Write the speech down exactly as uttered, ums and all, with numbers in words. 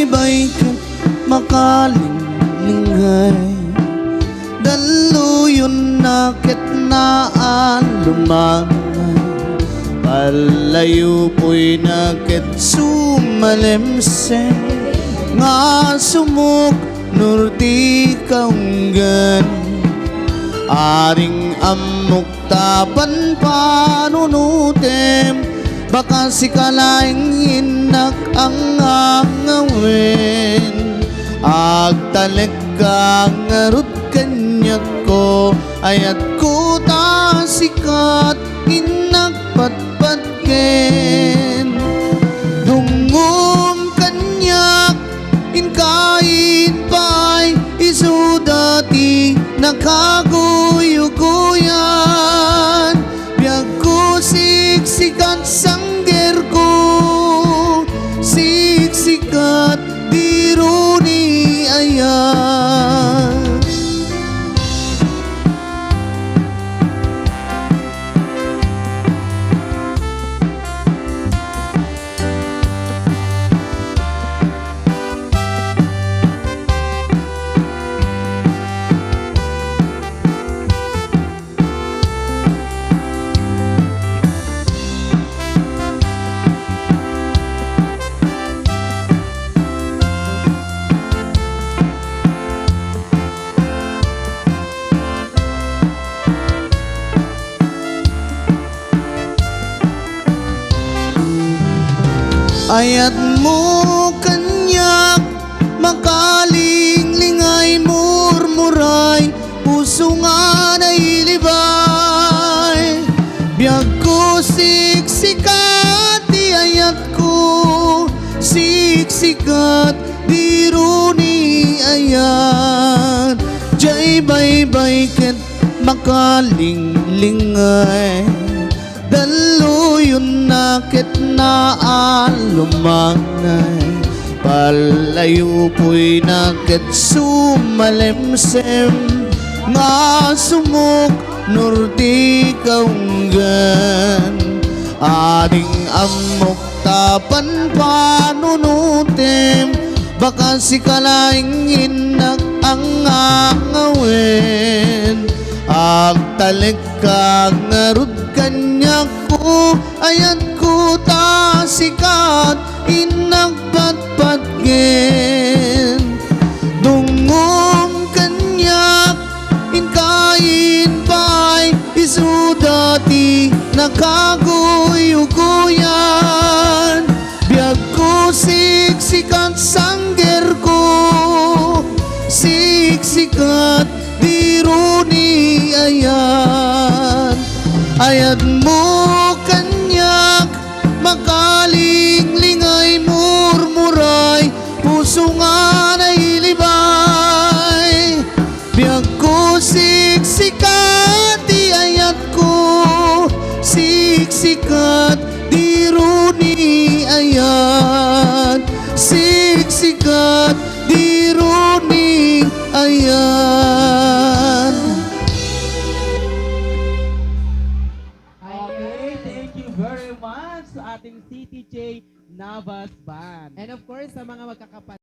Bay ket makalinglingay, dalluyonna ket naalumangay. Pallayupoyna ket sumalemsem, nga sumok norte kaunggan. Ading ammok ta panpanunutem, baka sika laeng innak angangawen. Agtalekka ngarud kaniakko, ayatko ta sika't innak patpatgen. Dungngom kaniak, inka pay, isuda ti nakaguyugoyan. Biagko, siksikat, sanggerko, siksikat, diro ni ayat. Ayatmo kaniak, makalinglingay, murmuray, puso nga nailibay. Biagko, siksikat ti ayatko, siksikat, diro ni ayat. Jay baybay ket makalinglingay, dalluyonna ket naalumangay. Pallayupoyna ket sumalemsem, nga sumok norte kaunggan. Ading ammok ta panpanunutem, baka sika laeng innak angangawen. Agtalekka ngarud kaniakko, ayatko ta sika't innak patpatgen. Dungngom kaniak, inka pay, isuda ti nakaguyugoyan. Biagko, siksikat, sanggerko, siksikat, diro ni ayat. Ayatmo kaniak, makalinglingay, murmuray, puso nga nailibay. Biagko, siksikat ti ayatko, siksikat, diro ni ayat, siksikat, diro ni ayat. Okay, thank you very much sa ating C T J Navas Band. And of course, sa mga magkakapatid.